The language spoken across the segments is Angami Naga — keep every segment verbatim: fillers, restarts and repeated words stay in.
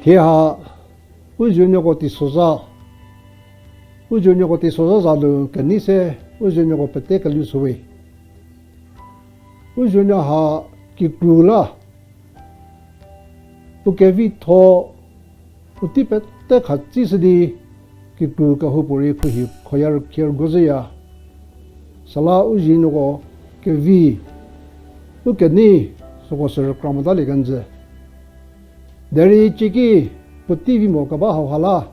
Thie ha, u zuonuoko teisozha, u zuonuoko teisozha za nu kenei se, u zuonuoko pete kelhou shüwe. U zuonuo ha kikru la, puo kevitho, puotei pete khatsishü di, kikru kehoupuorei khuohi khoya rükhie rüguo zhüya. Süla u zuonuoko kevi, u kenei, süko sü rükra motalie kenjü. Derei cieki puotei vi mo keba hauha la,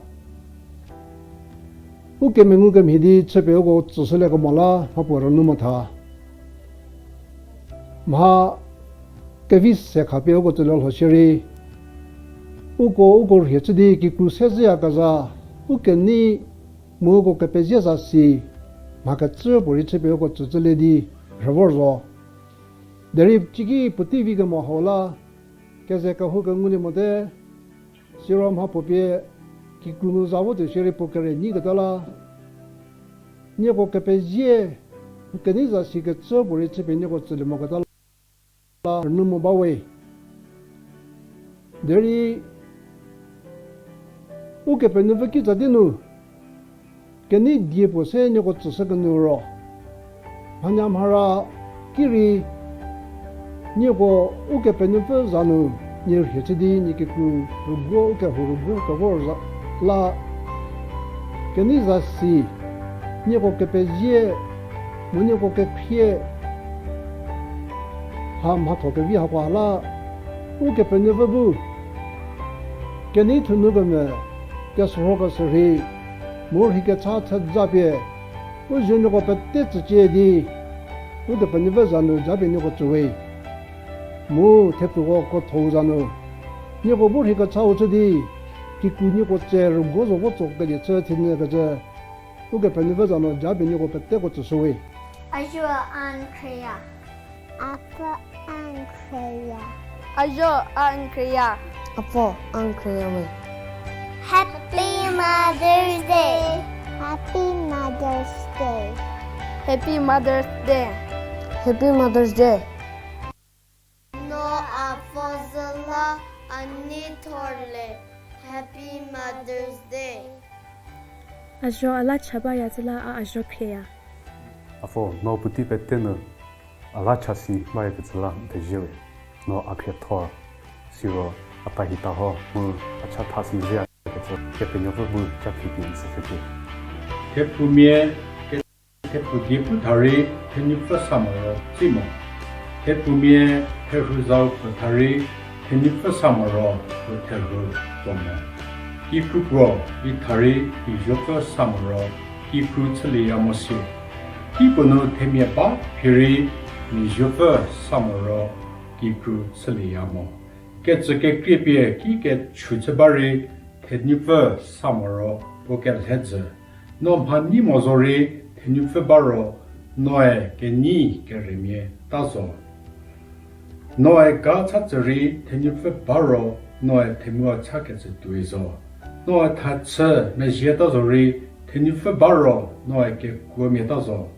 u kemengu kemhie di chüpie uko tsüshülie kemo la mhapuo rünu mo tha. Mha kevi se khapie uko tsülie lho shierei, uko, uko rhie chü di kikru se zhüyakezha, u kenei mu uko kepezie zasi, mha kecü puorei chüpie uko tsütsülie di rhü vor zo. Derei cieki puotei vi kemo hau la, keze kehou kengulie mote, siro mhapuo pie kikru nu za vo tuo shierei puo kere nyiketa la, nieko kepezie, u kenei zasi kecü puorei chüpie nieko tsülie moketa la, rünu mo bawe. Derei, Ukepenuopfü kitsa di nu, kenei die puo se nieko tsüshü kenu ro, mhanya mhara ki rei, nieko Ukepenuopfü za nu, nie rhie chü di nie kikru rüguo, u kehou rüguo kevor za la, kenei zasi, nieko kepezie, mu nieko kekhrie, ha mhatho kevi hako ha la, Ukepenuopfü bu, kenei thunu kemvü, kesürho kesürhei, mu rhei kecha thejapie, u zuonuoko pete tsücie di, Ukepenuopfü za nu japie nieko tsüwe. Mu thepfuko krotho-u za nu, nieko bu rhei kechau chü di, kikru nieko tse rüguo zo vo tsokelie chü thinyükecü, Ukepenuopfü za nu japie nieko peteko tsüshüwe. A zuo a n khreya. Apfü a n khreya. A zuo a n khreya. Apfü a n khreya we. Happy Mother's Day. Happy Mother's Day. Happy Mother's Day. Happy Mother's Day. No a pfü zhü la a nei thorle. Happy Mother's Day. A zuo a la cha baya zhü la a a zuo khreya. Apfü, no puotei pete nu a la cha si bayakecü la n pezie we. No a khriethor, siro a tahitaho mu a chatha si zhüyakecü Kepenuopfü bu ca phi pie n tsüshücie. Thepfumia ke-, thepfu die pu tha rei thenupfü sa moro tsi mo. Thepfumia therhu zau pfü tha rei thenupfü sa moro puo therhu tso mo. Kikru puo i tha rei mizuopfü sa moro kikru chülieya mo sie. Kipuo nu themia ba phi rei mizuopfü sa moro kikru chülieya mo. Kecü kekrie pie ki kechü chü ba rei thenupfü sa moro puo kelhe jü. No mha nei mo zorei thenupfü ba ro, noe kenei kerümiata zo. Noe ga cha tsü rei thenupfü ba ro, noe themia cha kecü tuoi zo. Noe thachü mezhieta zorei thenupfü ba ro, noe kekuomiata zo.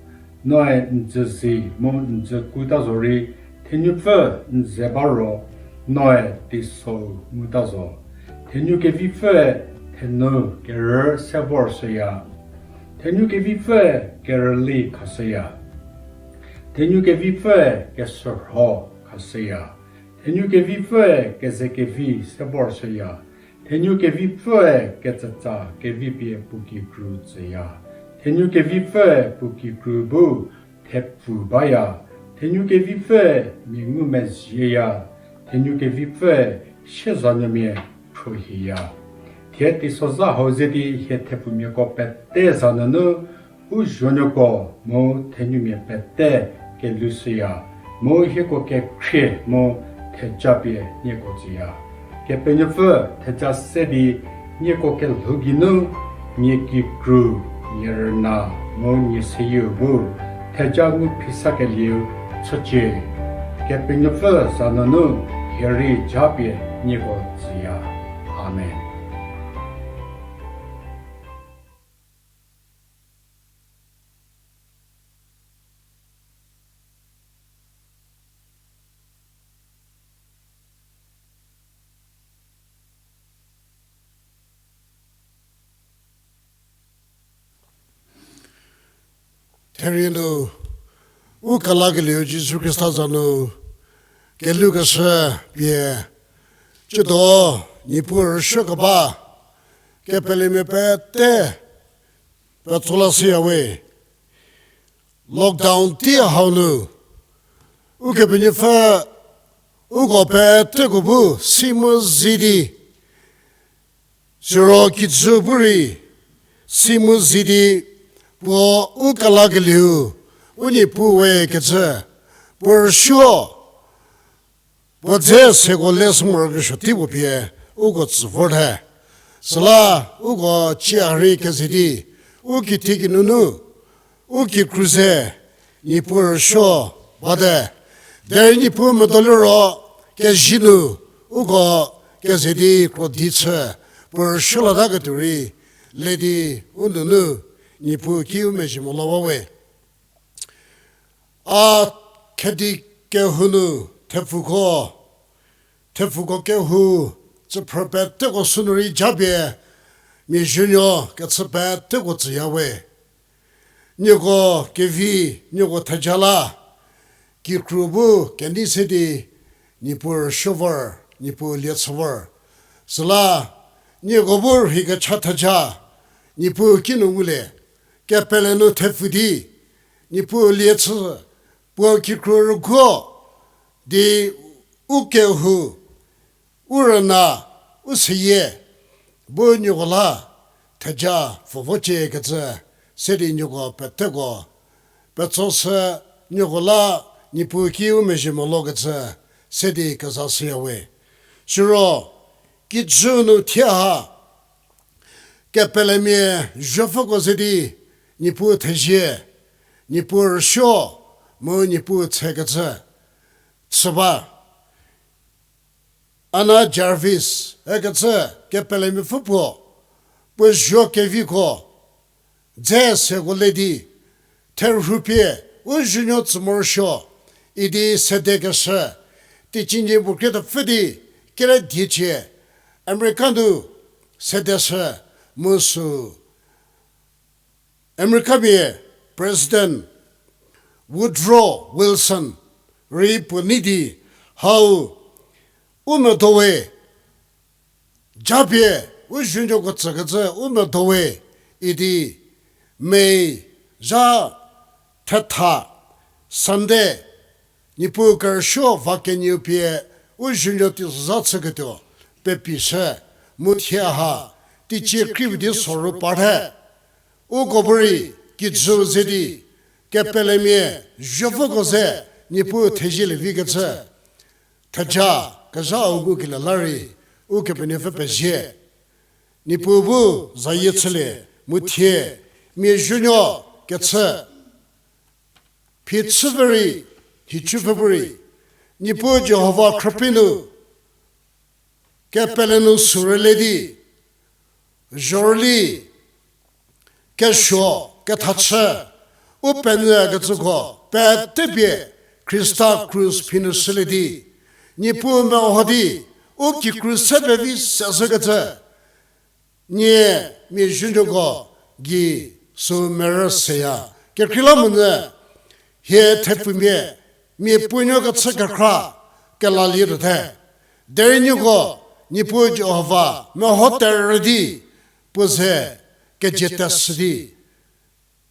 Noe n dzüzi mu n dzükuta zorei thenupfü n ze ba ro, noe teisou nguta zo. Thenu kevipfüe thenu kerü se vor shüya. Thenu kevipfüe kerüli khashüya. Thenu kevipfüe kesürho khashüya. Thenu kevipfüe kezekevi se vor shüya. Thenu kevipfüe ketsütsa kevipie puo kikru tsüya. Thenu kevipfüe puo kikru bu thepfu baya. Thenu kevipfüe mia ngumezhieya. Thenu kevipfüe siezanuomia khruohiya. Thie teisozha hau ze di hie thepfumiako pete za nunu, u zuonuoko mu thenumia pete kelhou shüya, mu hieko kekhrie mu theja pie nieko tsüya. Kepenuopfü theja se di nieko kelhou geinu nie kikru, nie rüna mu nie seyieu bu theja ngu phi sakelieu chücie. Kepenuopfü za nunu hie rei japie nieko tsüya. Amen. Therie nu, u kelakelieu Jisu Khrista za nu, kelukeshü pie, ciedo, Niepuu rüsuo keba, kepelemia pete, petso la shüyawe. Lockdown tei hau nu, Ukepenuopfü, uko peteko bu si mu zie di, siro kijü bu rei, si mu zie di, puo u kelakelieu, u Niepuu we kecü, puo rüsuo, puo dze seko le sü morokesuo tei puo pie, uko tsü vorte. Süla, uko cie ha rei keze di, u kitiekinu nu, u kikru ze, Niepuu rüsuo bate. Derei Niepuu medo liro, kezhü nu, uko keze di krodi chü, puo rüsuo lataketuo rei, le di u nunu, Niepuu ki u mezhie mo la wawe. A khedi kehou nu thepfuko, thepfuko kehou, tsüphrü peteko sünu rei japie, mia zuonuo kechü peteko tsüyawe. Nieko kevi, nieko theja la, kikru bu kenei se di, Niepuu rüsuo vor, Niepuu lie chü vor. Süla, nieko bu rhei kecha theja, Niepuu kinu ngulie, kepele nu thepfu di, Niepuu lie chü, puo kikru rüguo, di u kehou, u rüna, u seyie, bu nieko la, theja pfü vocie kecü, se di nieko peteko, petso sü nieko la, Niepuu ki u mezhie mo lo kecü, se di keza shüyawe. Siro, kijü nu thie ha, kepelemia zuopfüko ze di, Niepuu thezie, Niepuu rüsuo, mu Niepuu tse kecü, chü ba. Anna Jarvis, ekecü kepelemiapfü puo, puo zuo keviko, dze seko le di, therhu pie, u zuonuo tsü morosuo, idi sedekeshü, teicie nie puo krie tepfü di, kere diecie, America nu, sedeshü, mu sü, Americamia President Woodrow Wilson rei puo nei di hau u medo we, japie u zuonuoko tsükecü u medo we idi May zha thetha Sunday Niepuu kerüsuo va kenieu pie u zuonuo teisozha chüketuo pepishü mu thie ha teicie kri puo di soru parte. Uko bu rei kijüu ze di kepelemia zuopfüko ze Niepuu thezielievi kecü theja kezhau ngukelie la rei Ukepenuopfü pezie. Niepuu bu zayie chülie mu thie mia zuonuo kechü phichüpfü rei, hicupfü bu rei, Niepuu Jihova khrüpie nu kepele nu sü rüle di, zhorüli, kesuo, kethachü, u penyü kecüko petepie Khrista krus phi nu shülie di, Niepuu meho di, u kikru se pevi seshükecü nie mia zuonuoko gei sü merü seya. Kekreilamonyü hie thepfumia mia puonuo kechü kekhra kelalie tuote. Derei nieko Niepuu Jihova meho terü di puo ze kezie teshü di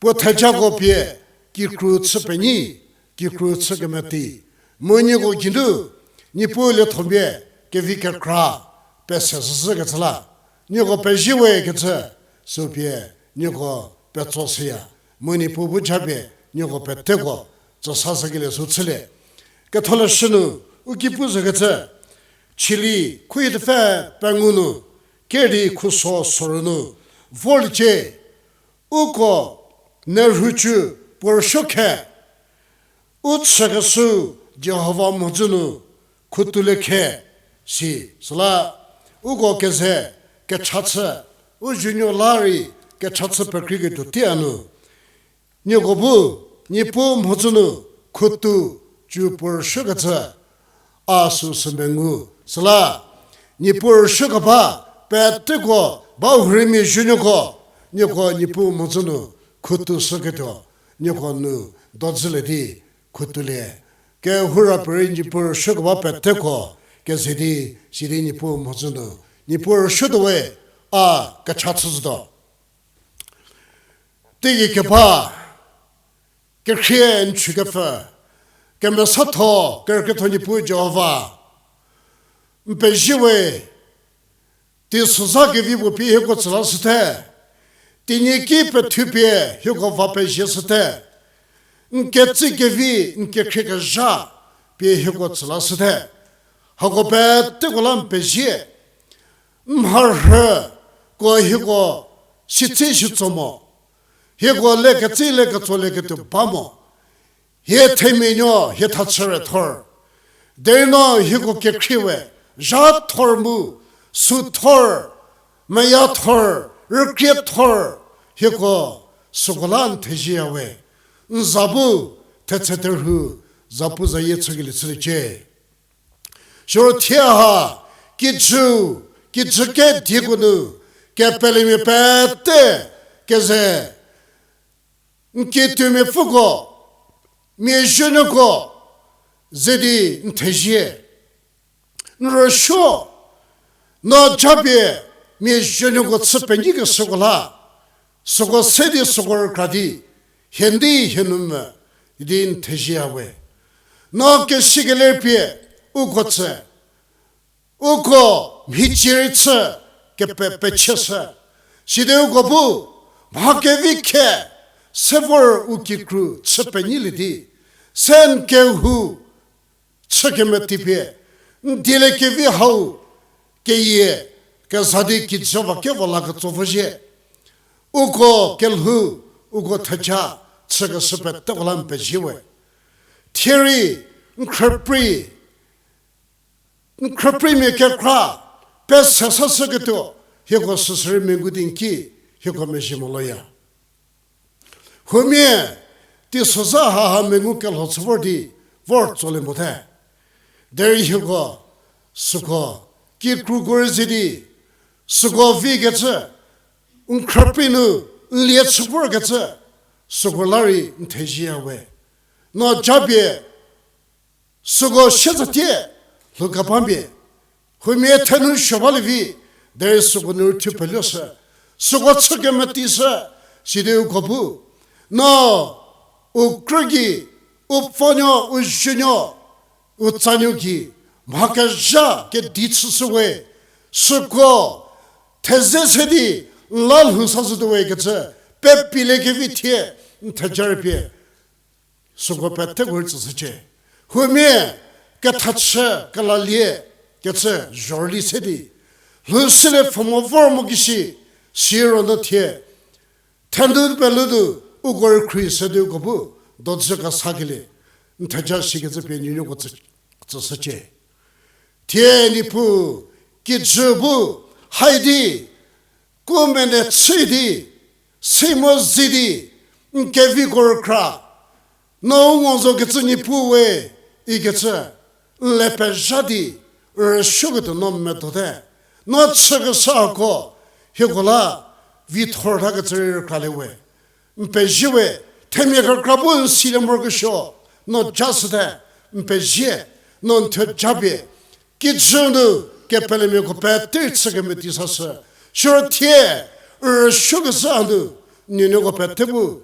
puo thejako pie kikru chü penyi, kikru chü kemeti. Mu nieko geinu Niepuu liethomia kevi kekra pese zhüzhükecü la nieko pezie we kecü sü pie nieko petso shüya. Mu Niepuu bu japie nieko peteko tsüsa shükelie sü chülie. Ketholeshü nu u ki pu zhükecü, Chile khuohi tepfü pengou nu, kedi khuso soru nu vorliecie, uko nerhucü puo rüsuo khe, u chükeshü Jihova mhodzü nu khutulie khe, si süla uko keze kecha chü, u zuonuo la rei kecha chü pekriketuo tei a nu nieko bu Niepuu mhodzü nu khutu cü puo rüsuokecü a süsü mengu. Süla Niepuu rüsuokeba peteko ba hurei mia zuonuoko nieko Niepuu mhodzü nu khutu shüketuo nieko nu dozülie di khutulie. Kehou ra perei Niepuu rüsuokewa peteko keze di, sidi Niepuu mhodzü nu Niepuu rüsuotuowe, a kecha chüzhütuo. Teigei keba, kekhrie n chükepfü, kemesatho kerükrietho Niepuu Jihova, n pezie we. Teisozha kevi puo pie hieko tsü lashüte. Tenyidie ki pethu pie hieko va pezieshüte. N ketsie kevi, n kekhrie kezha pie hieko tsü lashüte. Hako peteko la n pezie. N mharhüko hieko sitse shitso mo. Hieko le ketsie le ketso le ketuo ba mo. Hie themia nuo hie thachü rüthor. Derei no hieko kekhrie we, zhathor mu, süthor, meyathor, rükriethor, hieko süko la n thezieya we. N za bu thetse terhu, zapuzayie chükelie chüliecie. Siro thie ha, kijü, kijü kedieko nu, kepelemia pete keze, n kituomiapfüko, mia zuonuoko ze di n thezie. N rüsuo, no japie mia zuonuoko chü penyikeshüko la, süko se di süko rükra di, hie n di hie nu me, idi n thezieya we. No kesikeler pie, uko tsü, uko mhicie rei chü kepe pechüshü. Sidi uko bu, mha kevi khe, se vor u kikru chü penyilie di, se n kehou chü kemetipie, n dieliekevi hau keyie keza di kijü va kevo la ketso vozhie. Uko kelhou, uko theja chükeshü peteko la n pezie we. Thierei, n khrüprei, n khrüpreimia kekra, pese sashüketuo, hieko süsürei mengu di n ki, hieko mezhie moloya. Huomia, teisozha haha mengu kelho chü vor di, vor tsolie mote. Derei hieko, süko, kikruko rei ze di, süko vikecü, n khrüprei nu, n lie chü vorkecü, süko la rei n thezieya we. No japie, süko sietsatie, lhoukepamia, huomia thenu suo balie vi, derei süko nu rüthu peluoshü, süko chü kemetishü, sidi uko bu, no, u krü gei, u pfünuo, u zuonuo, u tsanuo gei, mha kezha kedi chüshü we, süko, theze se di, n la lhou sashütuo we kecü, pepiliekevi thie, n theja rei pie, süko peteko rei tsüshücie. Huomia, kethachü, kelalie, kecü, zhorüli se di, lhou silie pfhü mo vor mo kishi, siro no thie, thenu pelu nu, uko rei khrie se di uko bu, dozü kesakelie, n theja shikecü pie nuonuoko tsü, tsüshücie. Thie Niepuu, kijü bu, hai di, ku mene chü di, si mo zi di, n keviko rükra, no u ngo zo kecü Niepuu we, ikecü, n le pezha di, rüsuoketuo no medote, no chükeshü hako, hieko la, vithor thakecü rei rükralie we. N pezie we, themia kekra bu n silie morokesuo, no ja shüte, n pezie, no n thuo japie, kijü nu, kepelemiako pete rei chü kemeti sashü, siro thie, n rüsuokeshü hanu, nuonuoko pete bu,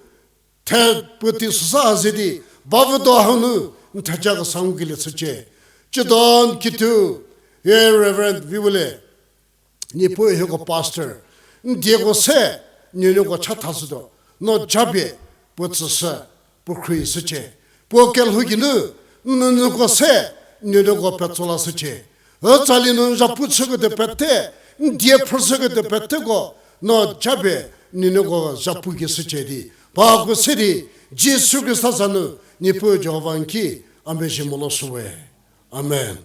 the puotei süsa ha ze di, bavüdo hanu, n theja kesa ngukelie chücie. Chüdo n kituo, hie Reverend Viwole, Niepuu hieko pastor, n dieko se, nuonuoko chathashütuo, no japie, puo tsüshü, puo khrie shücie. Puo kelhou geinu, n nuonuoko se, nuonuoko petso lashücie. Ütsali nu n zapu chüketuo pete, n die phrüshüketuo peteko, no japie, nuonuoko zapu gei shücie di, bako se di, Jisu Khrista za nu, Niepuu Jihova n ki, a mezhie moloshüwe. Amen.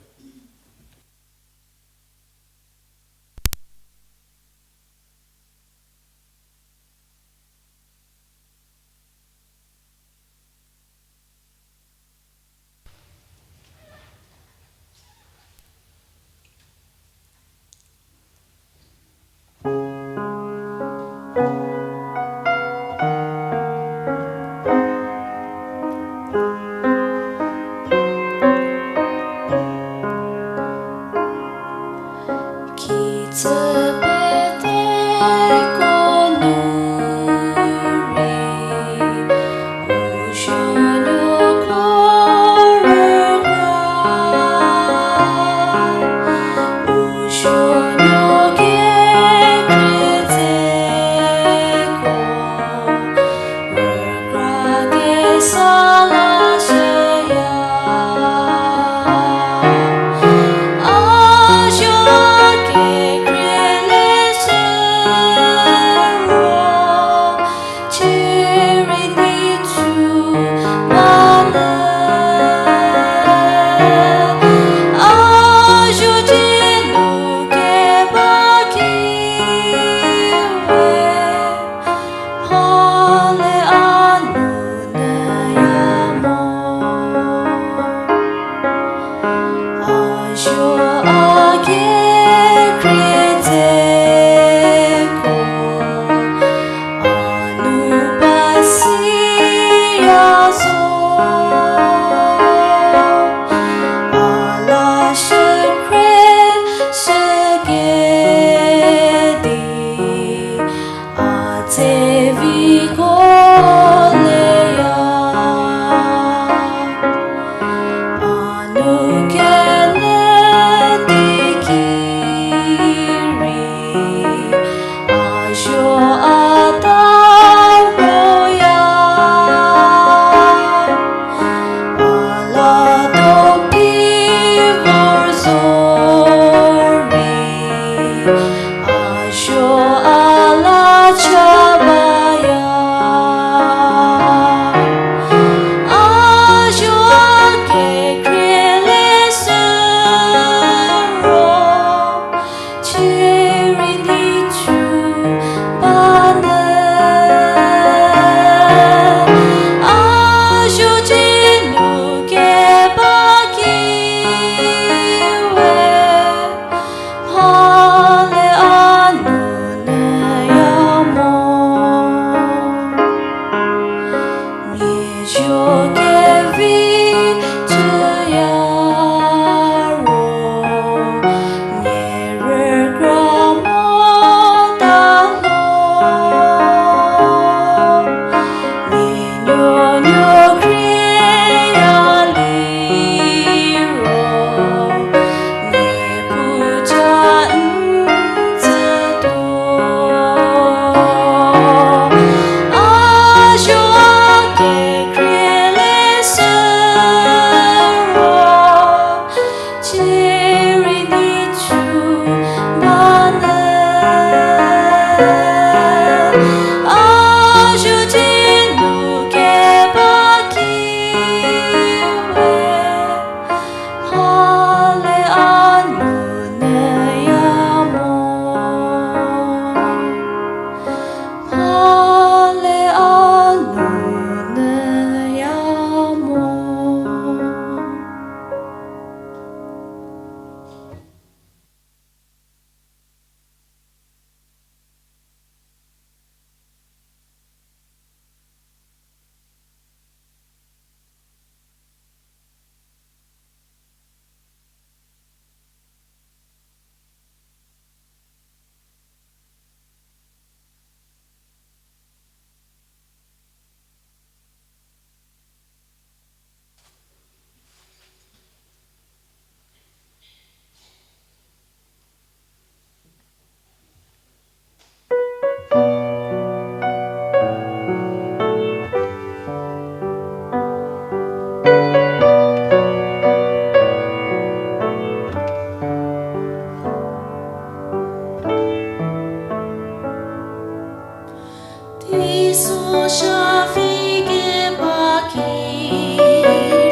Sha vi keba ki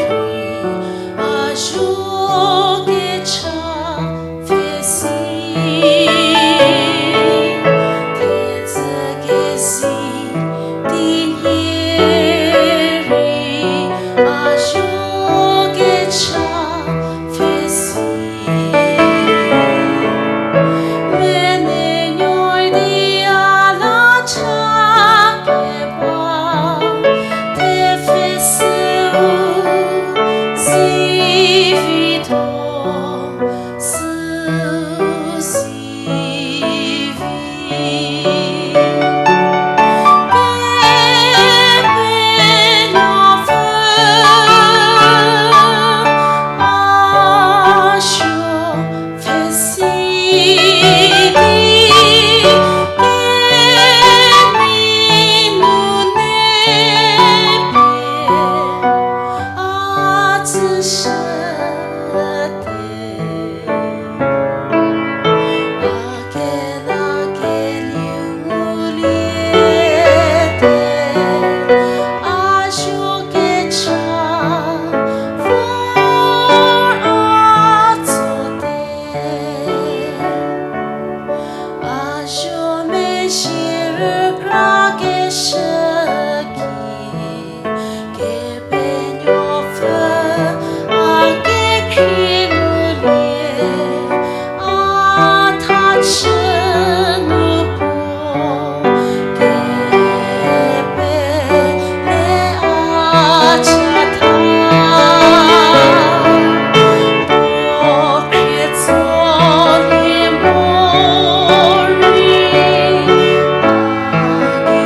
rei, a zho kecha pfhesi, thedzü kesi di nhie rei, a zho kecha pfhesi. Menuonuoi di a la cha keba, thepfhesüu si vi tho, süu si vi. Kepenuopfü a suo pfhesi di, kenei nune pie a tsüshüte. A kelakelieu nguliete, a suo kecha vor a tsote. A suo mezhie rükra keshü ki, Kepenuopfü a kekhrie ngulie, a thachü nu puo kepele a chatha. Puo khrietso lie morei, a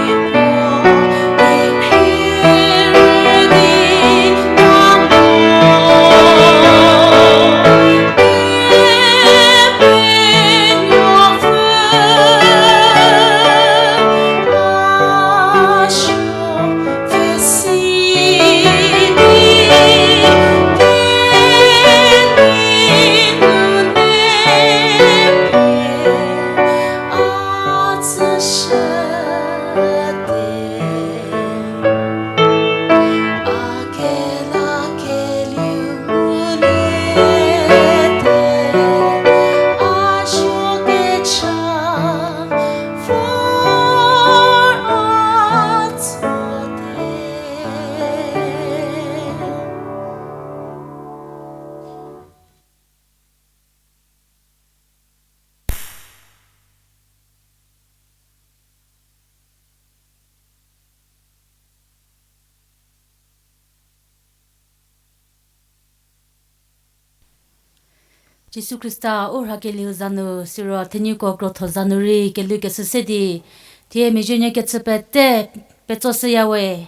Jisu Khrista u rhakelieu za nu, siro thenuko krotho za nu rei kelhou keshü se di, thie mezhienuo kechü pete petso shüya we.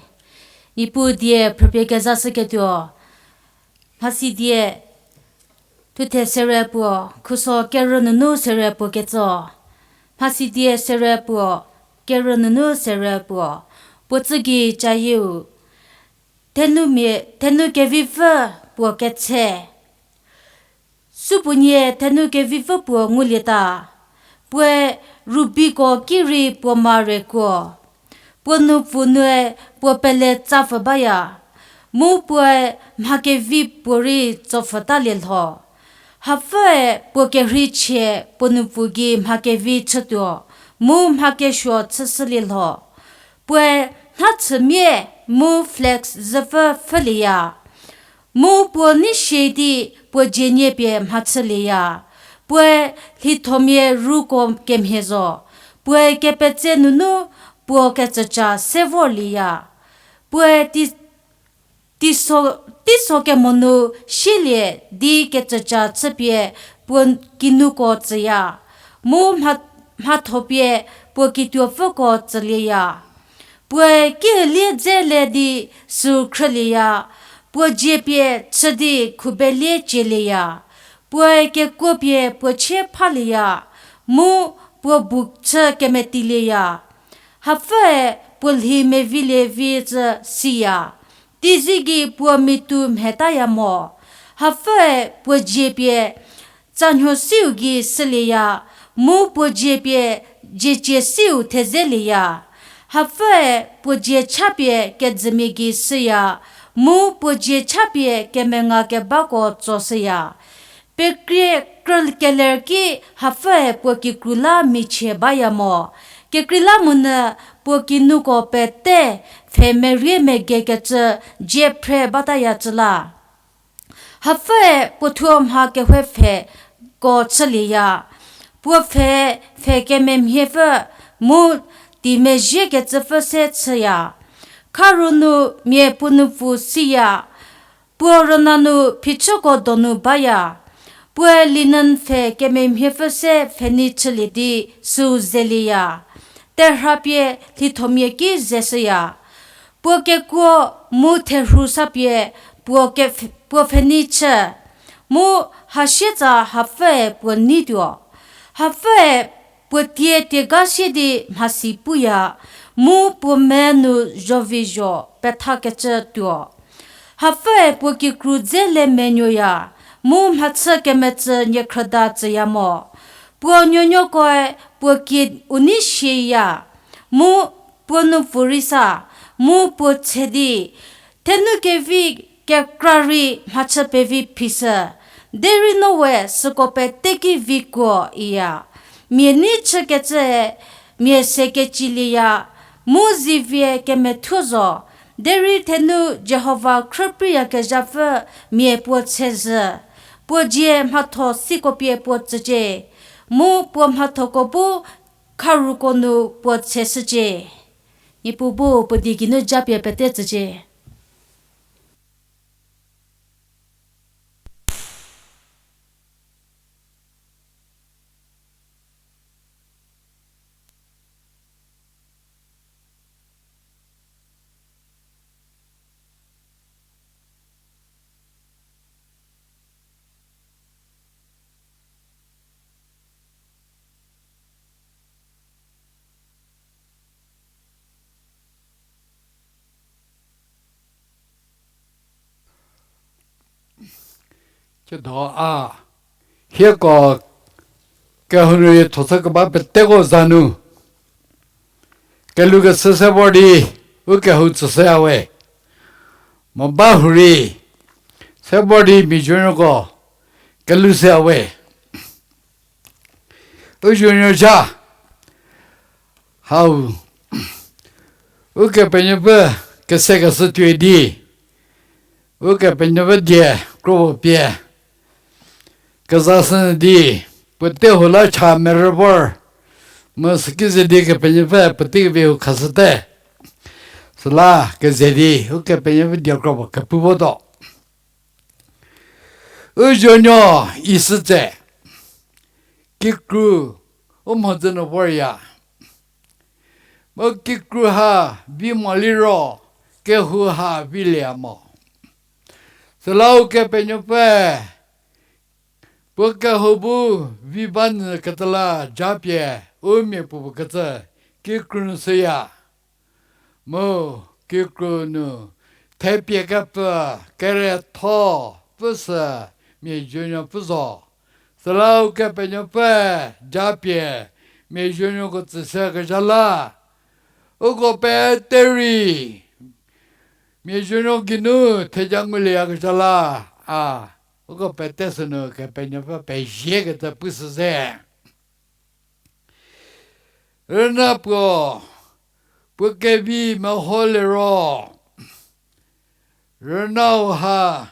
Niepuu die phrüpie kezashüketuo, Mhasidie thuthe sere puo, khuso kerü nunu sere puo ketso. Mhasidie sere puo, kerü nunu sere puo, puo tsü gei cayieu, thenumia, thenu kevipfü puo ketse. Supuonie thenu kevipfü puo ngulieta, puoe rubiko ki rei puo ma rekuo. Puo nupfu nue puo pele tsapfü baya, mu puoe mha kevi puorei tsopfhütalie lho. Hapfüe puo kerhei chie puo nupfu gei mha kevi chütuo, mu mha kesuo chüshülie lho. Puoe nhachümia mu flax züpfü pfhülieya. Mu puo nei sie di puo dzie nie pie mhachülieya. Puoe lhithomia ruko kemhie zo. Puoe kepetse nunu puo kecüca se vorlieya. Puoe tei, teiso, teiso kemo nu sielie di kecüca chüpie puo kinuko tsüya. Mu mha, mhathopie puo kituopfüko tsülieya. Puoe kilie dze le di süu khrülieya, puo dzie pie chü di khubelie cielieya, puoe kekuo pie puo chie phalieya, mu puo bu chü kemetilieya. Hapfüe puo lhi mevilie vi tsü siya, teizie gei puo mitu mhetaya mo. Hapfüe puo dzie pie tsanuo siu gei shülieya, mu puo dzie pie dziecie siu thezelieya. Hapfüe puo dzie chapie kedzümia gei shüya, mu puo dzie chapie kemenga kebako tsoshüya. Pekrie krükeler ki hapfüe puo kikru la michie baya mo. Kekreilamonyü puo kinuko pete pfhe merie megekecü dzie phre batayacü la. Hapfüe puo thuo mha kehou pfheko chülieya. Puo pfhe, pfhe kememhiepfü mu timezhiekecüpfü se chüya. Kharu nu mia puo nupfu siya. Puo rüna nu phichüko donu baya. Puoe linen pfhe kememhiepfü se pfhenei chülie di süu zelieya. Terhapie lhithomia ki zeshüya. Puo kekuo mu therhu sapie puo ke-, puo pfhenei chü. Mu hasietsa hapfüe puo neituo. Hapfüe puo tie tiega sie di mhasi puya, mu puo me nu zhovizho pethakecü tuo. Hapfüe puo kikru dze le menuoya, mu mhachü kemetsü niekhrüda tsüya mo. Puo nuonuokoe puo kie u nei shieya, mu puo nupfu rei sa, mu puo tshe di, thenu kevi kekra rei mhachü pevi phishü, derei no we süko pete ki vikuo iya. Mia nei chükecüe mia se kecilieya, mu zivie kemethuo zo, derei thenu Jihova khrüpreiyakezhapfü mia puo tshezhü. Puo dzie mhatho siko pie puo tsücie, mu puo mhathoko bu kharuko nu puo tsheshücie. Niepuu bu puo die geinu japie pete tsücie. Tsiedo a, hieko kehou nu rei thotsa keba peteko za nu kelukeshü se vor di u kehou tsüshüya we. Mo ba hurei se vor di miazuonuoko kelhoushüya we. U zuonuo zha hau Ukepenuopfü kesekeshü tuoi di, Ukepenuopfü die kropuo pie kezashünyü di, puotei hou la cha merü vor, mu süki ze di Kepenuopfü puotei kevi hou khashüte. Süla keze di Ukepenuopfü die kropuo kepu votuo. U zuonuo isü tse, kikru u mhodzü nu vorya. Mu kikru ha vi mo liro, kehou ha vilieya mo. Süla Ukepenuopfü puo kehou bu vi banyü keta la japie u mia puopuo kecü kikru nu shüya. Mu kikru nu thepie kepfü, keretho pfü sü mia zuonuo pfü zo. Süla Ukepenuopfü japie mia zuonuoko tsüshüyakezha la, uko pete rei mia zuonuo geinu theja ngulieyakezha la, a, uko pete sünu Kepenuopfü peziekecü pushü ze. Rüna puo, puo kevi meho liro, rünau ha,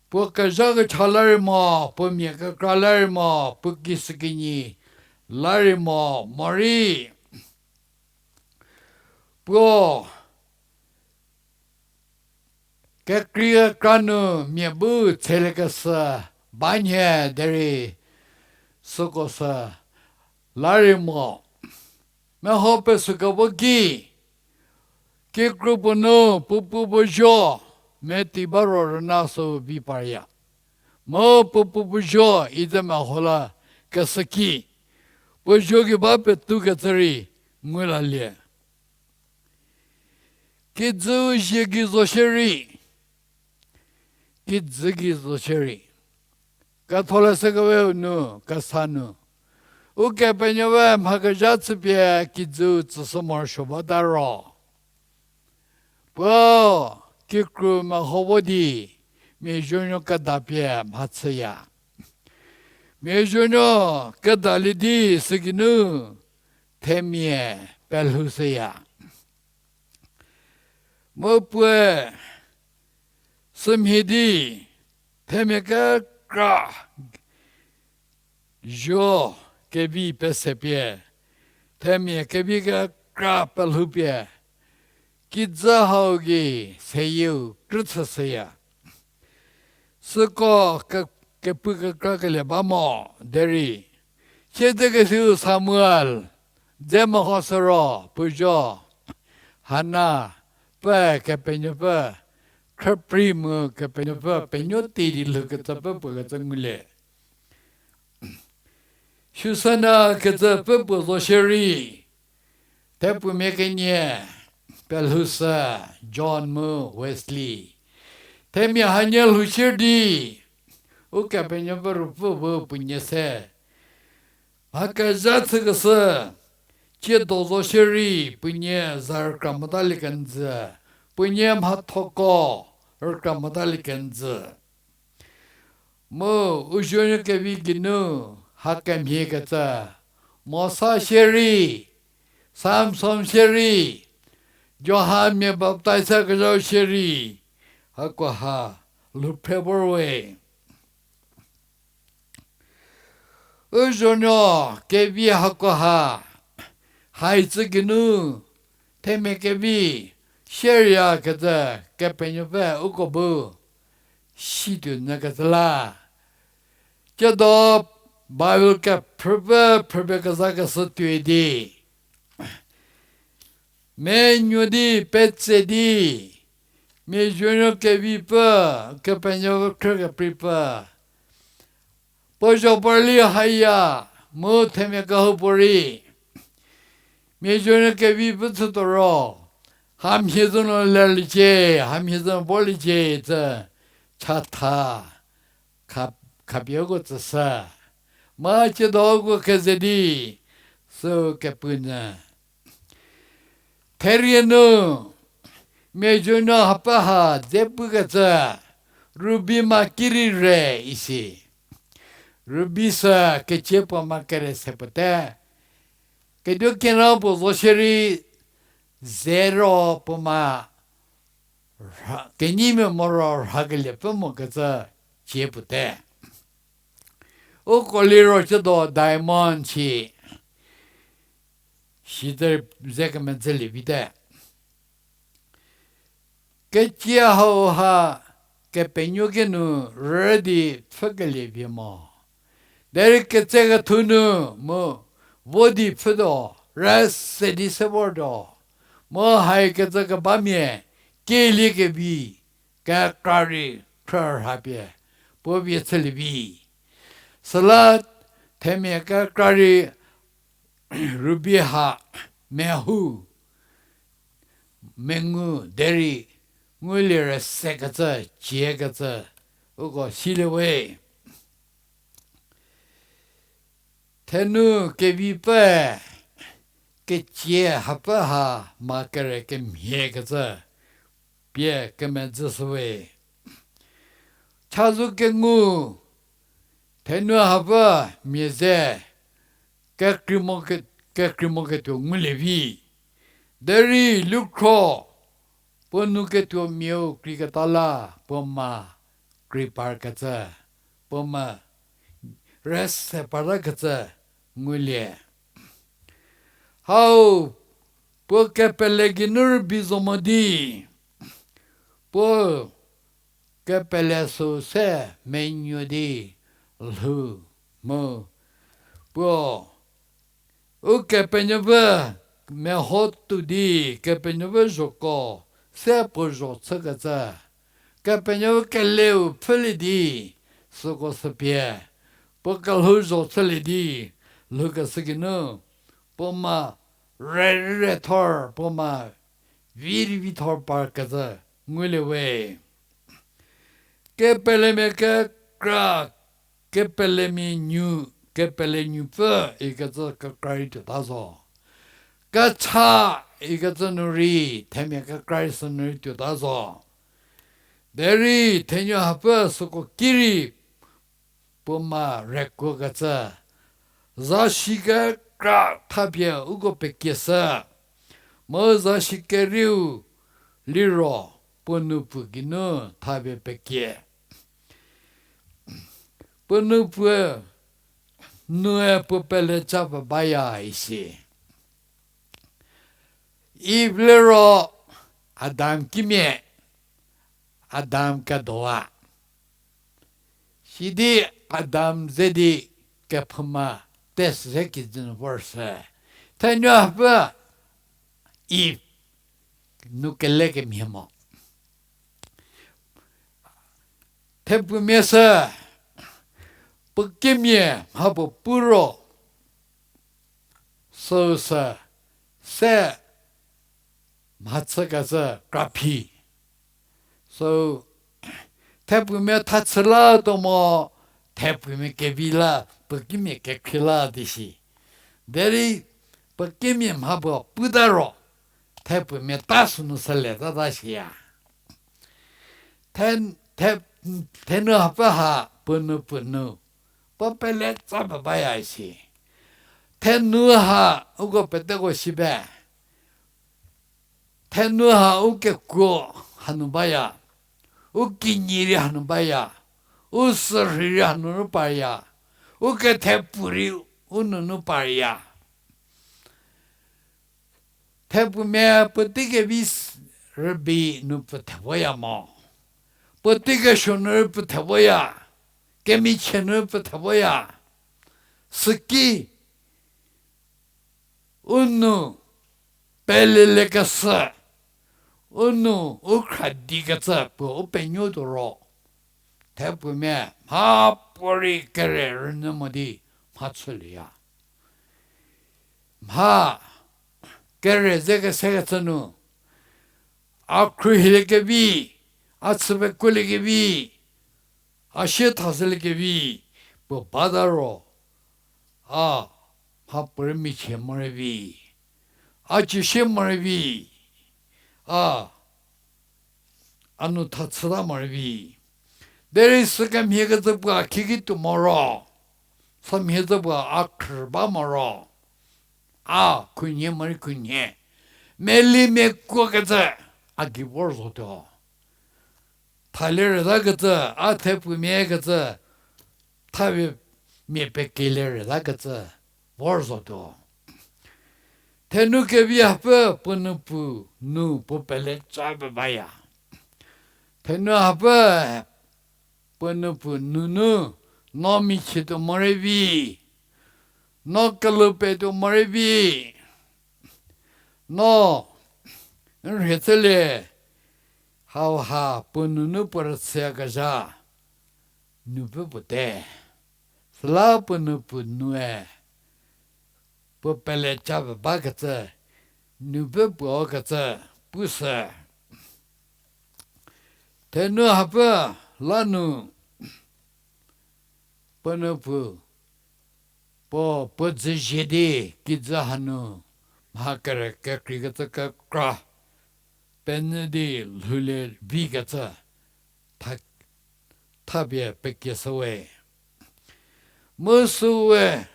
puo kezha kecha la rei mo, puo mia kekra la rei mo, puo kishükinyi la rei mo, morei puo kekrei kekra nu mia bu tseliekeshü ba nhie derei süko sü la rei mo. Meho pesükevo ki, kikru puo nu puo pu puo zuo meti ba ro rüna sü vi parya. Mu puo pu puo zuo ize meho la keshü ki, puo zuo gei ba petukecü rei ngu lalie. Kijüu zie gei zo shierei, kijü gei zo shierei, ketholeshü keweu nu, kesa nu, Ukepenuopfü mha kezha chüpie kijüu tsüshü morosuo bata ro, puo kikru meho vo di, mia zuonuo kedapie mhachüya. Mia zuonuo kedalie di sügeinu themia pelhoushüya. Mu puoe sümhie di themia kekra zuo kevi pesepie, themia kevi kekra pelhoupie, kijü hau gei seyieu krüchüshüya. Süko ke-, kepu kekra kelie ba mo, derei siedzekesiu Samuel dze mehoshü ro puo zuo Hana pfü Kepenuopfü khrüprei mu Kepenuopfü penuo tei di lhoukecü pfü puo kecü ngulie. Susanna kecü pfü puo zo shierei, thepumia kenie pelhousü John mu Wesley, themia hanie lhou shier di Ukepenuopfü Ruopfü bu puonie se mha kezha chükeshü, tsiedo zo shierei puonie za rükra motalie kenjü, puonie mhathoko rükra motalie kenjü. Mu u zuonuo kevi geinu ha kemhiekecü, Mosa shierei, Samson shierei, Johan mia baptaiz kezhau shierei, hakoha lhou phre vor we. U zuonuo kevi hakoha haicü geinu themia kevi shierei kecü Kepenuopfü uko bu situnyükecü la. Tsiedo Bible kephrüpfü phrüpie kezakeshü tuoi di menuo di petse di, mia zuonuo kevipfü, Kepenuopfü khrü kepreipfü, puo zho parlie haya, mu themia kehoupuorei mia zuonuo kevipfü chütuo ro, hamhie zo nu lerliecie, hamhie zo nu vorliecie icü chatha kha-, khapie uko tsüshü. Mu tsiedo uko keze di, süu kepu nyü therie nu, mia zuonuo hapfü ha dze pukecü, ruby ma kirei re isi. Ruby sü kecie puo ma kere se puo te. Keduo kena puo zo shierei, ze ro puo ma rha-, kenyimia moro rhakeliepfü mokecü cie puo te. Uko liro tsiedo diamond shi, shi ze, ze kemedzülie vite. Kecie hauha Kepenuo kinu rü di pfhükelie vie mo. Derei ketsekethu nu mu vo di pfhütuo, rüse di se vortuo. Mu haikecü kebamia kielie kevi, kekra rei khrürhapie puo vie chülie vi. Süla themia kekra rei ruby ha mehu, mengu derei ngulie rüsekecü, ciekecü, uko silie we. Thenu kevipfü, kecie hapfü ha ma kere kemhiekecü pie kemedzüshüwe. Chazou kengu, thenu hapfü mia ze kekrei mo ke-, kekrei moketuo ngulie vi. Derei lukhro, puo nu ketuomiau kreiketa la puo ma krei parkecü, puo ma rüse partakecü ngulie. Hau, puo kepele geinu rübei zo mo di, puo kepele süu se menuo di lhou mu, puo Ukepenuopfü meho tuo di Kepenuopfü zhoko se puo zho chükecü, Kepenuopfü keleu pfhülie di, süko sü pie puo kelhou zho chülie di lhoukeshü geinu, puo ma rüreithor, puo ma vi rei vithor parkecü ngulie we. Kepelemia kekra, kepelemia nyu, kepele nuopfü ikecü kekra rei tuota zo. Kecha ikecü nu rei, themia kekra rei sü nu rei tuota zo. Derei thenuo hapfü süko ki rei puo ma rekuokecü, zasi kekra thapie uko pekieshü, mu zasi kerieu liro puo nou puo geinu thapie pekie. Puo nou puo nue puo peleca pe baya isi. Iv liro Adam kimia, Adam kedowa. Sidi Adam ze di kephouma test ze kijü nu vor sü. Thenuo hapfü Iv nu kele kemhie mo. Thepfumia sü puo kimia mha puo pu ro, süu sü se mhachükecü kraphi. Süu thepfumia thachü la tuo mo, thepfumia kevi la, puo kimia kekhrie la di shi. Derei puo kimia mha puo puta ro, thepfumia ta sünu sele tata shiya. The, the, thenu hapfü ha puo nou puo nu puo peleca pe baya isi. Thenu ha uko peteko si be. Thenu ha u kekuo hanu baya, u kinyi rei hanu baya, u sürhei rei hanunu parya, u kethepfu rei u nunu parya. Thepfumia puotei kevi s-, rübei nu pfü thevoya mo. Puotei kesuo nu rei pfü thevoya, kemichie nu rei pfü thevoya. Süki u nou pelelekeshü, u nou u khra dikecü puo u penuo tuo ro, thepfumia mha puorei kere rünyü mo di mha chülieya. Mha kere ze kesekecü nu, a khruohiliekevi, a chüpekuoliekevi, a sie thashüliekevi puo bata ro, a mha puorei michie morei vi, a cisie morei vi, a a nu thachüta morei vi. Derei sükemhie kecü puo a khiki tuo moro, sümhie cü puo a khrü ba moro, a khunhie morei khunhie, melie mia kuokecü a gei vor zotuo. Thalie rütakecü, a thepfumia kecü, thapie mia pekelie rütakecü vor zotuo. Thenu kevi hapfü puo nou puo nu puo peleca pe baya. Thenu hapfü puo nou puo nunu no michie tuo morei vi, no kelou petuo morei vi, no n rhie chülie, hauha puo nunu puo rüchüyakezha nupfü puo te. Süla puo nou puo nue puo peleca pe bakecü nupfü puo kecü pushü. Thenu hapfü la nu puo nou puo, puo, puo dzüzie di kijü hanu mha kere kekreikecü kekra penyü di lhoulie vikecü tha, thapie pekieshüwe. Mu süwe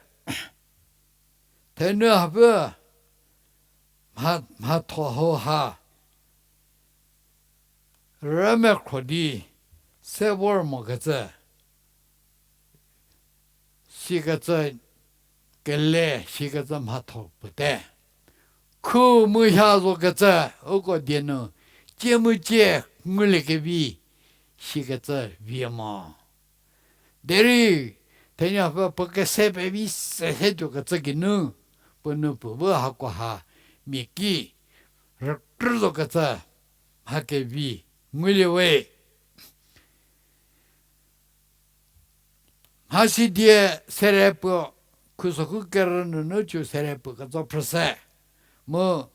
thenu hapfü mha, mhatho hauha rümekhro di se vor mokecü, sikecü kele, sikecü mhatho puo te. Khu mu ha zokecü, uko die nu, cie mu cie nguliekevi, sikecü vie mo. Derei, thenu hapfü puo kese pevi se se tuokecü geinu, puo nou puo bu hako ha mia ki rükrü zokecü mha kevi ngulie we. Mhasidie sere puo, khusokhu kerü nunu cü sere puo ketso phrüse. Mu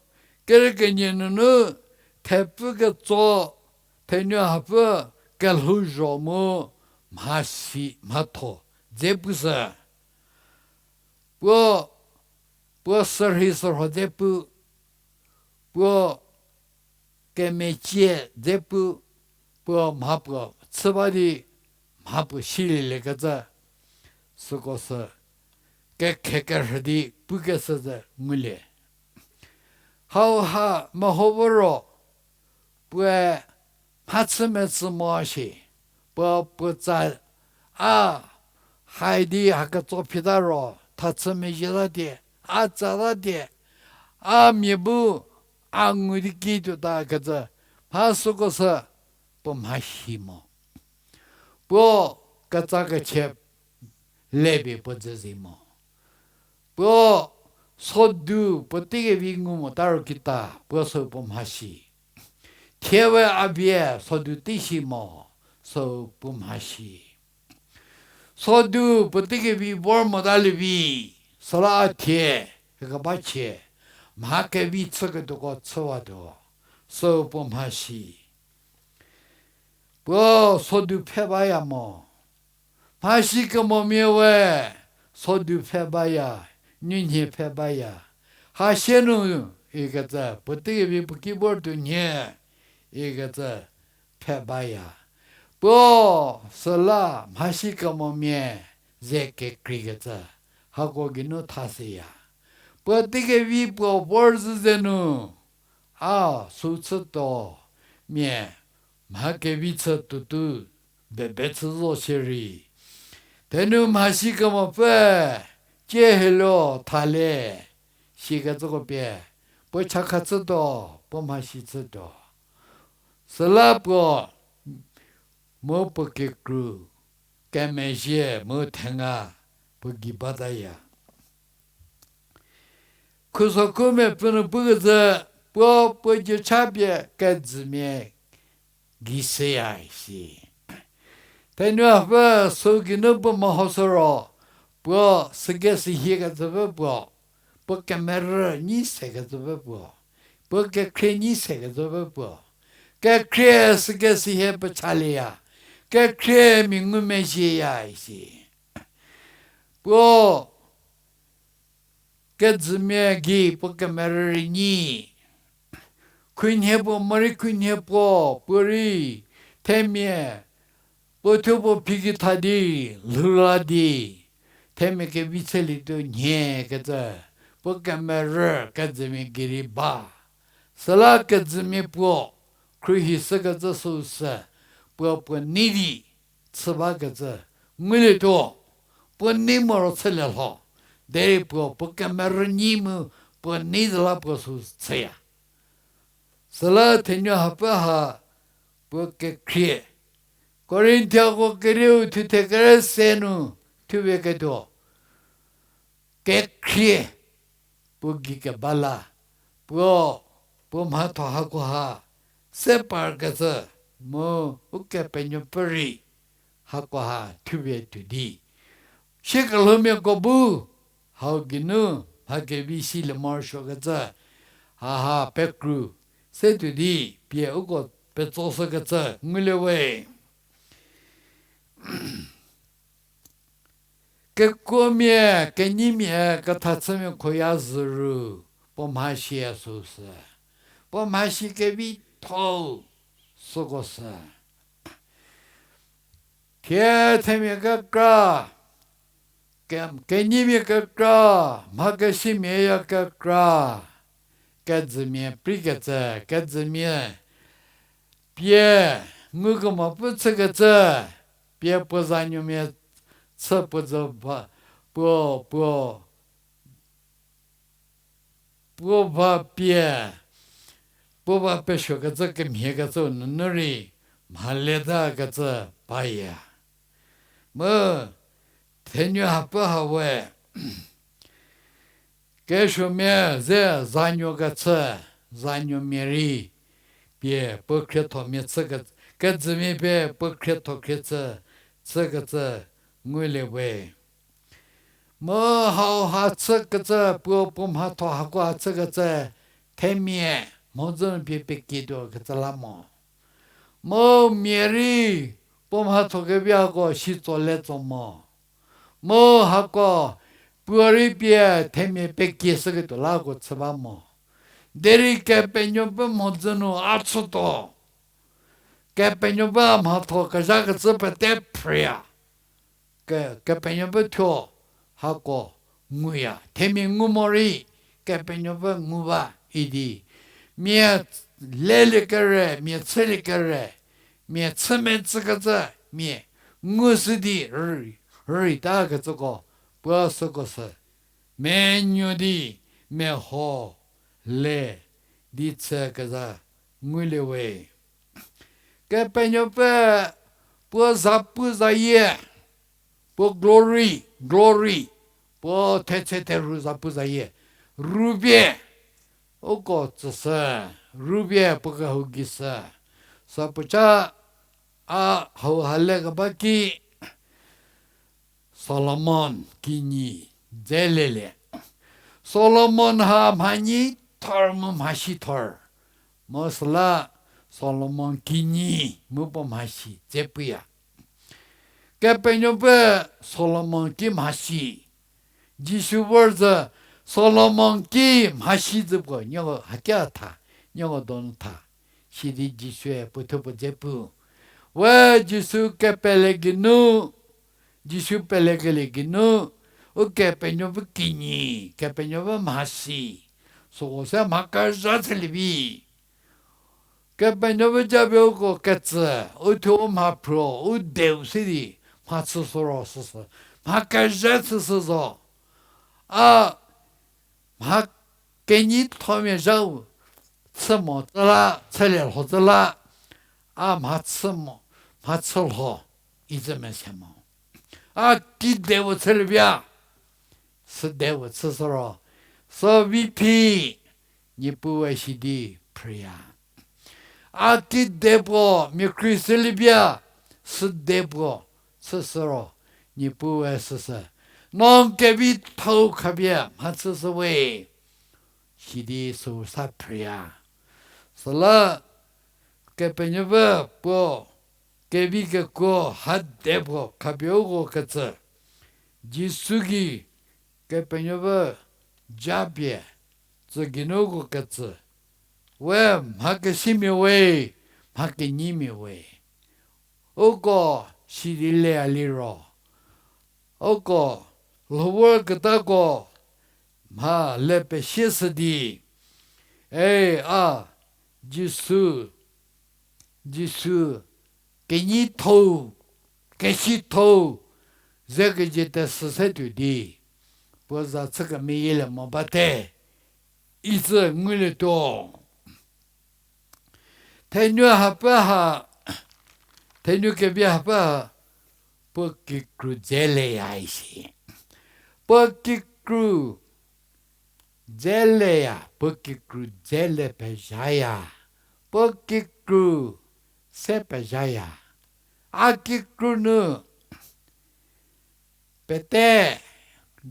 kerü kenie nunu thepfü ketso, thenu hapfü kelhouzho mu mhasi, mhatho dze pushü. Puo, puo sürhei sürho dze pu, puo kemecie dze pu, puo mha puo chü ba di mha puo silieliekecü, süko sü kekhe kerhü di pukeshü ze ngulie. Hauha meho vo ro, puoe mhachü metsü mo shi, puo puotsa a hai di haketso phita ro, thachü mezhie tatie, a tsa tatie, a mia bu a ngu di ki tuota kecü, mha süko sü puo mhasi mo. Puo ketsa kechie lepie puo dzüzi mo. Puo sodu puo teikevi ngu mota ro kita, puo sü puo mhasi. Thie we a vie sodu tei si mo, sü puo mhasi. Sodu puo teikevi vor motalievi, süla a thie, kekeba chie, mha kevi chüketuoko chüwatuo, sü puo mhasi. Puo sodu pfhe baya mo. Mhasi kemomia we, sodu pfhe baya, nunhie pfhe baya. Hasie nu ikecü, puo teikevi puo ki vor tuo nhie ikecü pfhe baya. Puo süla mhasi kemomia ze kekreikecü, hako geinu tha seya. Puo teikevi puo vor zhü ze nu, a sü chütuo mia mha kevi chü tuotu bebe chü zo shierei, thenu mhasi kemopfü, tie helo thale, sikecüko pie, puo chakha chütuo, puo mhasi chütuo. Süla puo, mu puo kekru, kemezhie mu thenga, puo gei bataya. Khuso khumia pfü nu pukecü, puo puo gei cha pie kejümia gei seya isi. Thenu hapfü sü geinu puo mehoshü ro, puo süke sihie kecüpfü puo, puo kemerü nyi se kecüpfü puo, puo kekhrie nyi se kecüpfü puo, kekhrie süke sihie puo chalieya, kekhrie mia ngumezhieya isi. Puo kejümia gei puo kemerü rei nyi, khunhie puo morei khunhie puo, puorei themia puo thuo puo phi ki tha di, lhou la di, themia kevi chülietuo nhie kecü, puo kemerü kejümia gei rei ba. Süla kejümia puo khruohi shükecü süu sü, puo puo nei di chü bakecü ngulietuo, puo nei moro chülie lho, derei puo puo kemerü nyi mu puo nei zü la puo süu chüya. Süla thenu hapfü ha puo kekhrie, Korinthiako kerieu thuthe kere se nu thupie ketuo, kekhrie puo gei keba la, puo, puo mhatho hakoha se parkecü mu Ukepenuopfü rei hakoha thupie tuo di, siekelhoumiako bu hau geinu mha kevi silie morosuokecü, haha pekru se tuo di pie uko petsoshükecü ngulie we. Kekuomia, kenyimia, kethachümia khoya zhü ru, puo mhasi süu sü, puo mhasi kevitho-u süko sü. Thie themia kekra, ke-, kenyimia kekra, mhakesimia ya kekra, kejümia preikecü, kejümia pie ngukemo pu chükecü, pie puo zanuomia chü puo zo ba, puo, puo, puo ba pie, puo ba pesuokecü kemhiekecü nunu rei mhaletakecü paya. Mu thenu hapfü ha we, kesuomia ze zanuo kechü, zanuomia rei pie puo khriethomia chü ke-, kejümia pie puo khrietho khrie chü, chükecü ngulie we. Mu hauha chükecü puo puo mhatho hako ha chükecü themia mhodzü pie pekietuo kecü la mo. Mu mia rei puo mhatho kevi hako si tso le tso mo. Mu hako Puo rei pie themia pekieshüketuo lako chü ba mo. Derei Kepenuopfü mhodzü nu a chütuo. Kepenuopfü a mhatho kezhakecü pete phrüya. Ke, Kepenuopfü thuo hako nguya. Themia ngu morei Kepenuopfü ngu ba idi. Mia lelie kere, mia chülie kere, mia chü metsükecü, mia ngushü di rüri, rüri takecüko, puo süko sü menuo di meho le di chü kezha ngulie we. Kepenuopfü puo zapu zayie, puo glory, glory, puo thetse theru zapu zayie, rupie, uko tsüshü, rupie puo kehou gei sü, sa puoca a hau ha le keba ki, Solomon kinyi dze lelie. Solomon ha mhanyi thor mu mhasi thor. Mu süla Solomon kinyi mu puo mhasi dze puya. Kepenuopfü Solomon ki mhasi. Jisu vor zü Solomon ki mhasi zü puo nieko hakia tha, nieko donu tha. Sidi Jisue puo thuo puo dze pu. We Jisu kepele geinu, Jisu pelekelie geinu, Ukepenuopfü kinyi, Kepenuopfü mhasi, süko se mha kezha chülie vi. Kepenuopfü japie uko ketsü, u thuo u mha phro, u deu se di, mha chüshü ro süsü, mha kezha chüshü zo. A mha kenyithomia zhau chü mo tsü la, chülie lho tsü la, a mha chü mo, mha chü lho, icü mese mo. A kide puo chülie via, süde puo chüshü ro, sü vi phi, Niepuue sidi phrüya. A kide puo mia khrie shülie via, süde puo chüshü ro, Niepuue süsü, no kevithou khapie mha chüshü we, sidi süu sa phrüya. Süla Kepenuopfü puo kevi kekuo hade puo khapie uko ketsü, Jisu gei Kepenuopfü japie tsü geinuko ketsü, we mha kesimia we, mha kenyimia we. Uko sidi leya liro, uko lhou vorketako mha le pesie shü di, e, a, Jisu, Jisu kenyithou, kesithou, ze kejie tesü se tuo di, puo za chü kemeyielie mo bate, icü ngulietuo. Thenu hapfü ha, thenu kevi hapfü ha, puo kikru dze leya isi. Puo kikru dze leya, puo kikru dze le pezhaya, puo kikru se pezhaya. A kikru nu pete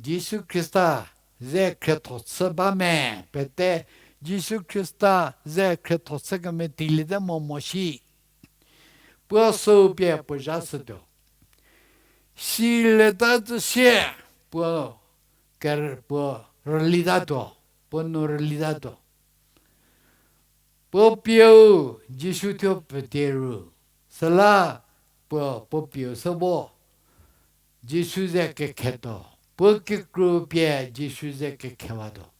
Jisu Khrista ze khrietho chü ba me, pete Jisu Khrista ze khrietho chü kemetilie te mo mo shi. Puo süu pie puo zha shütuo. Silieta zhü sie puo ker-, puo rülitatuo, puo nu rülitatuo. Puo pieu Jisu thuo pfhütie ru, süla puo, puo pieu se vo Jisu ze kekhetuo, puo kikru pie Jisu ze kekhewatuo.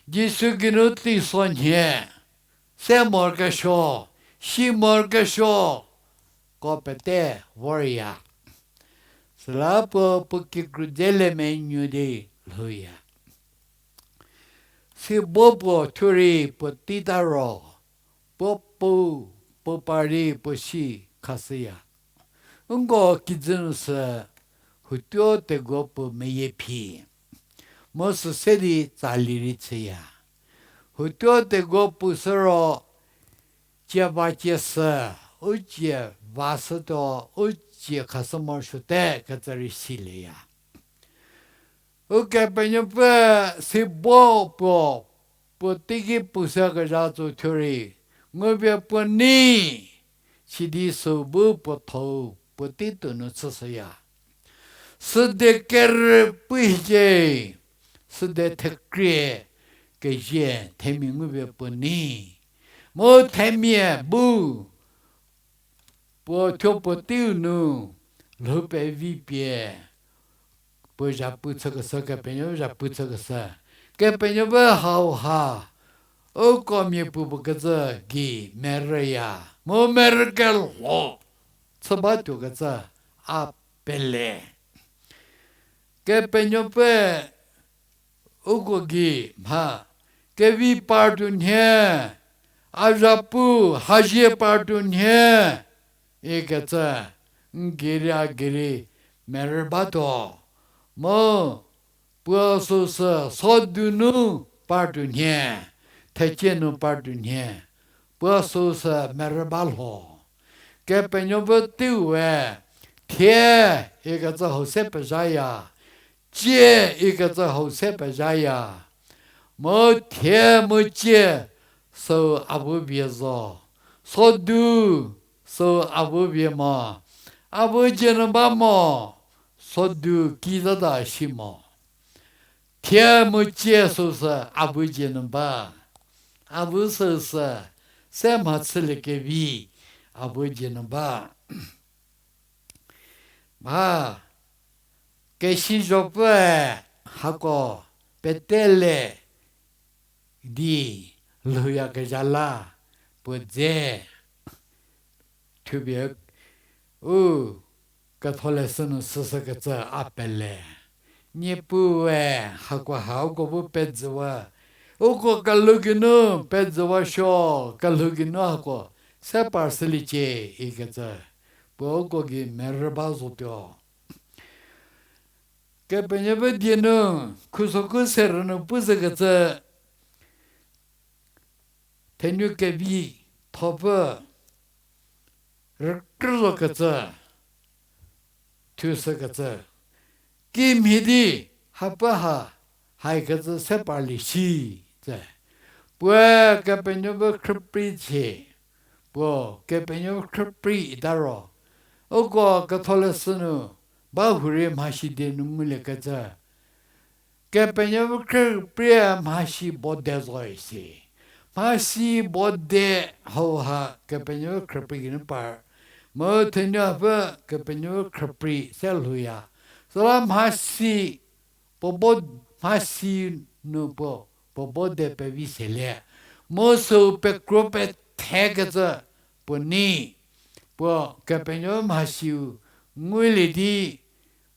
Jisu geinu teiso nhie, se morokesuo, si morokesuo, ko pete vorya. Süla puo, puo kikru dze le menuo di lhouya. Si bo puo thuo rei puo teita ro, puo pu, puo par di puo si khashüya. Nko kijü nu sü hutuo teguo puo meyie phi, mu sü se di tsali rei chüya. Hutuo teguo puo sü ro, cie va cie sü, u cie va shütuo, u cie khashü morosuote kecü rei silieya. Ukepenuopfü si bo puo, puo teiki puo se kezha tso thuo rei, ngupie puo nei, sidi sü bu puo thou, puo tei tuo nu chüshüya. Süde kerü pu hiecie, süde thekrie kezie themia ngupie puo nei. Mu themia bu puo thuo puoteiu nu lhou pevi pie puo zhapu chükeshü, Kepenuopfü zhapu chükeshü. Kepenuopfü hauha uko miapuo puo kecü gei merüya, mu merü kelho chü batuokecü a pele. Kepenuopfü uko gei mha kevi partuo nhie, a zhapu hazie partuo nhie ikecü n gei rei a gei rei merü batuo. Mu puo süsü sodu nu partuo nhie, thecie nu partuo nhie, puo süsü merü ba lho. Kepenuopfü teiu we thie ikecü hau se pezhaya, cie ikecü hau se pezhaya. Mu thie mu cie süu avu vie zo, sodu süu avu vie mo, avu dzie nu ba mo, sodu ki zata shi mo. Thie mu cie süsü avu dzie nu ba. Avu süsü se mhachüliekevi avu dzie nu ba. Mha kesi zopfüe hako pete le di lhouyakezha la puo dze thupie u ketholeshü nu süshükecü a pele. Niepuue hako ha uko bu pezhüwa, uko kelhou geinu pezhüwa suo, kelhou geinu hako se parshüliecie ikecü puo uko gei merü ba zotuo. Kepenuopfü die nu khusokhu serü nu pu zhükecü, thenu kevi thopfü rükrü zokecü, thushükecü, kimhie di hapfü ha haikecü se parlie shi tse. Puoe Kepenuopfü khrüprei chie, puo Kepenuopfü khrüprei ita ro, uko ketholeshü nu ba hurei mhasi die nu nguliekecü, Kepenuopfü khrüprei mhasi bode zo isi. Mhasi bode hauha Kepenuopfü khrüprei geinu par. Mu thenu hapfü Kepenuopfü khrüprei se lhouya. Süla mhasi puo bo, mhasi nu puo, puo bode pevi selie. Mu süu pekro pethekecü puo nei, puo Kepenuopfü mhasiu ngulie di,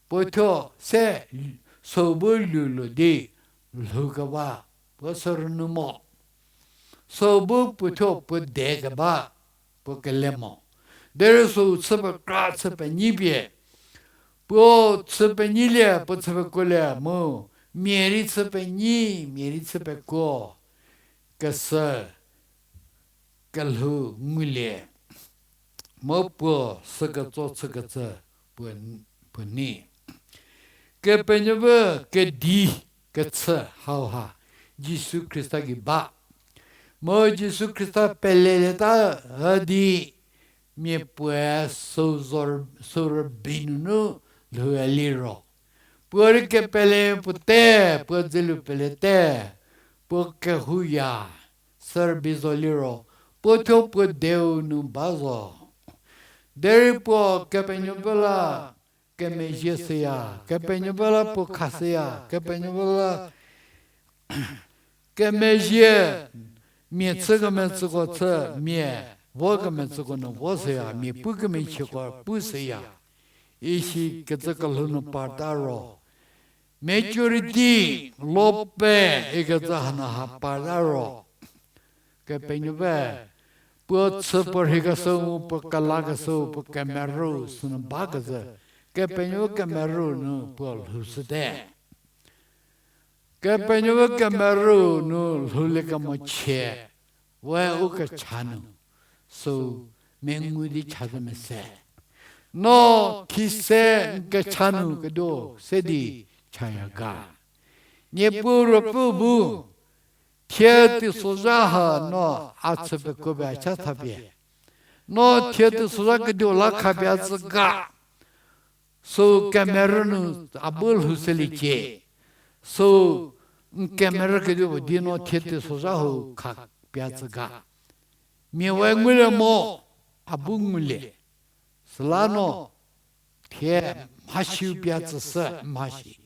puo thuo se süu bu lulu di lhoukewa, puo sürünu mo. Süu bu puo thuo puo dekeba, puo kele mo. Derei süu chü pekra chü penyi pie, puo chü penyilie, puo chü pekuolie mu, mia rei chü penyi, mia rei chü pekuo, kesü kelhou ngulie, mu puo süketso chükecü puo, puo nei. Kepenuopfü kedi kechü hauha Jisu Khrista gei ba. Mu Jisu Khrista pelelieta üdi mia puoe süu zo, süu rübei nunu lhouya liro, puo rei kepele puo te, puo dzülu pele te, puo kehouya, sü rübei zo liro, puo thuo puo deu nu ba zo. Derei puo Kepenuopfü la kemezhie shüya, Kepenuopfü la puo khashüya, Kepenuopfü la kemezhie, mia chü kemetsüko chü, mia vo kemetsüko nu vo shüya, mia pu kemechüko pu shüya. Isi kecü kelhou nu parta ro, majority, lope ikecü hanu ha parta ro, Kepenuopfü puo chü puo rheikeshüu, puo kelakeshüu, puo kemerü sünu bakecü, Kepenuopfü kemerü nu puo lhoushüte. Kepenuopfü kemerü nu lhoulie kemochie, we u kecha nu, süu mengu di cha zü mese. No khise n kecha nu keduo se di chaya ga. Niepuu Ruopfü bu, thie teisozha ha no a chü pekuo pie a cha thapie, no thie teisozha keduo la khapie a tsü ga. Sü kemerü nu a bu lhoushüliecie. Sü n kemerü kedipuo di no thie teisozha hau khapie tsü ga. Mia we ngulie mo, a bu ngulie. Süla no thie mhasiu pie tsüshü mhasi.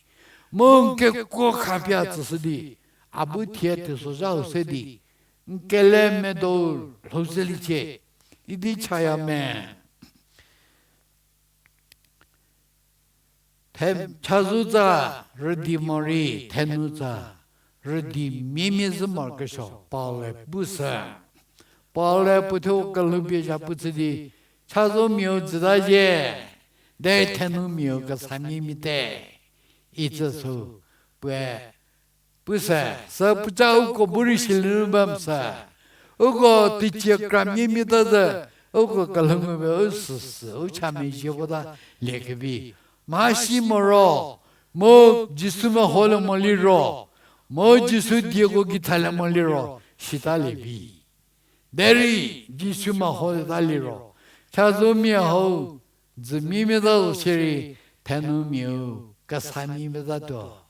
Mu n kekuo khapie tsüshü di, a bu thie teisozha hau se di, n kele medo lhoushüliecie. Idi chaya me. Chazou tsa rüdi morei, thenu tsa rüdi miemie zhü morokesuo Paul-e pushü. Paul-e puothuo kelhoupie zha puchü di, chazoumiau jüta zhie, de thenumiau kesamia mite, itsü sü puoe pushü, sü puoca uko bu rei silie nu ba msü. Uko teicie kramia mieta zhü, uko kelhou ngu pie u süsü u cha mezhie vota liekevi. Mhasi moro, mu Jisu meholie mo liro, mu Jisu dieko geithalie mo liro, sitalie vi. Derei Jisu meholie ta liro, chazoumia hau, dzümia mieta zo sirei, thenumiau kesamia mietatuo.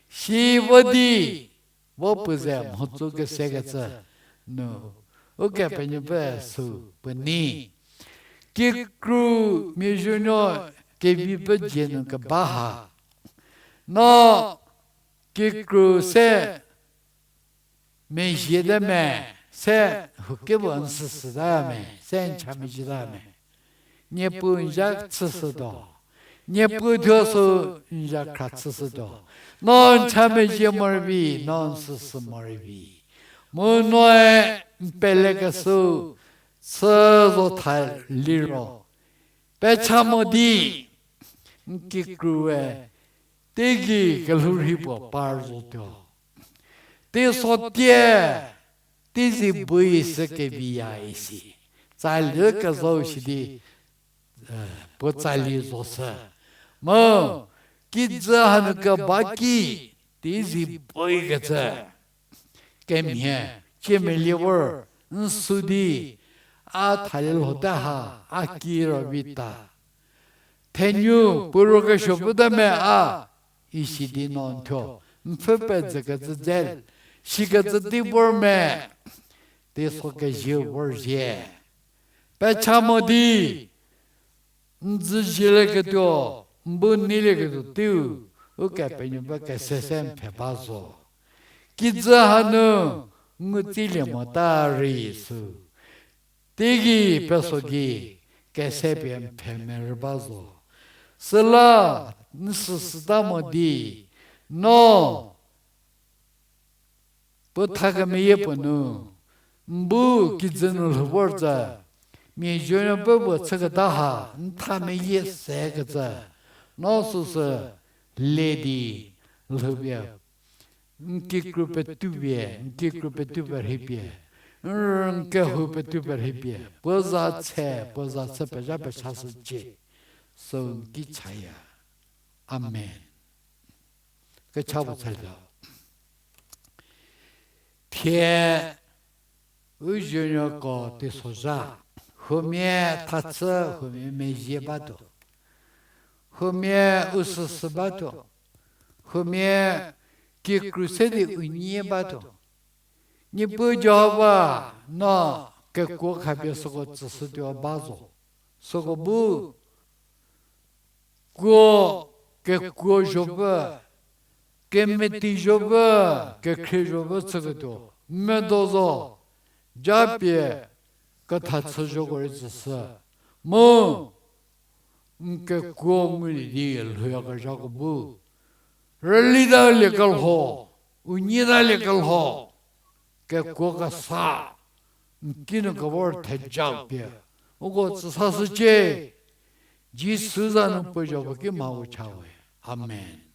Si vo di, vo puo ze mhodzü kesekecü nu, Ukepenuopfü sü puo nei. Kikru mia zuonuo kevipfü dzie nu keba ha. No kikru se mezhiete me, se hukepuo n süsüta me, se n cha mezhieta me. Niepuu n zha chüshütuo. Niepuu thuo sü n zha khra chüshütuo. No n cha mezhie morei, no n süsü morei. Mu noe n pelekeshüu chü zo tha liro, pecha mo di, n kikrue teigei kelhou rhi puo par zotuo. Teisotie, teizie bu isü keviya isi. Tsali kezhau shi di, puo tsali zo shü. Mu, kijü hanu keba ki, teizie bu ikecü kemhie, ciemelie vor n sü di, a thalie lhote ha, a ki ro vita. Thenu puo ruokesuo pfü te me a, isi di no n thuo, n pfhü pezükecü dze, sikecü tei vor me, teiso kezieu vor zhie. Pecha mo di, n dzü zielieketuo, n bu neilieketuo teiu, Ukepenuopfü kese se n phe ba zo. Kijü hanu, n ngu tsilie mota rei sü teigei peso gei kese pie n phe merü ba zo. Süla n süsüta mo di, no puo tha kemeyie puo nu, n bu kijü nu lhou vor tsü, mia zuonuo pfü puo chüketa ha n tha meyie sekecü, no süsü le di lhoupie n kikru petupie, n kikru petu perheipie, n rü n kehou petu perheipie, puo za tse, puo za tse pezha pechashücie, sü n ki chaya. Amen. Kecha puo chülietuo. Thie u zuonuoko teisozha, huomia thachü, huomia mezhie batuo, huomia u süsü batuo, huomia kikru se di u nyie batuo. Niepuu Jihova, no kekuo khapie süko tsüshütuo ba zo. Süko bu kuo kekuo zopfü, kemeti zopfü, kekhrie zopfü chüketuo medo zo, japie ketha chü zhoko rei tsüshü, mu n kekuo ngulie di lhouyakezhako bu rülitalie kelho, u nyietalie kelho, kekuo kesa n kinu kevor thejau pie uko tsüsashücie. Jisu za nu puo zhoko ki mhau cha we. Amen.